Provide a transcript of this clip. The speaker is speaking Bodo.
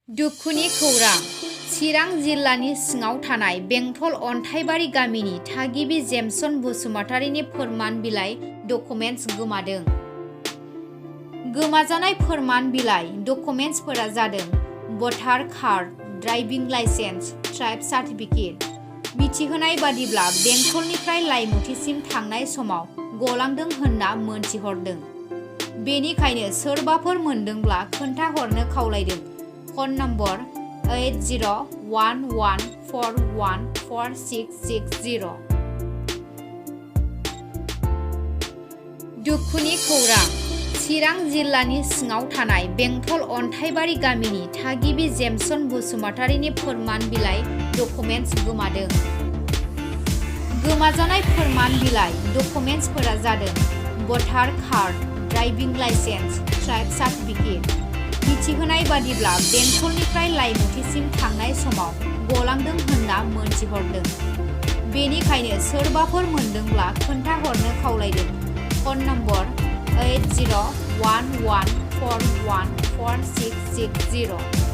दुखुनि खौरां चिरां जिल्लानि सिङाव थानाय बेंटल अन्थाइबारि गामिनि थागिबि जेमसन बसुमतारीनि फोरमान बिलाइ डकुमेन्ट्स गोमादों। गोमाजानाय फोरमान बिलाइ डकुमेन्ट्सफोरा जादों voter card, driving licence, tribe certificate. मिथिहोनाय बादिब्ला बेंटलनिफ्राय लाइमुथिसिम थांनाय समाव गलांदों होनना मोनथिहरदों। बेनिखायनो सोरबाफोर मोनदोंब्ला खोन्थाहरनो खावलायदों। Phone number 8011414660। दुखुनि खौरां चिरां जिल्लानि सिङाव थानाय बेंटल अन्थाइबारि गामिनि थागिबि जेमसन बसुमतारीनि फोरमान बिलाइ डकुमेन्ट्स गोमादों। गोमाजानाय फोरमान बिलाइ डकुमेन्ट्सफोरा जादों voter card, driving licence, tribe certificate. मिथिहोनाय बादिब्ला बेंटलनिफ्राय लाइमुथिसिम थांनाय समाव गलांदों होनना मोनथिहरदों। बेनिखायनो सोरबाफोर मोनदोंब्ला खोन्थाहरनो खावलायदों। Phone number 8011414660।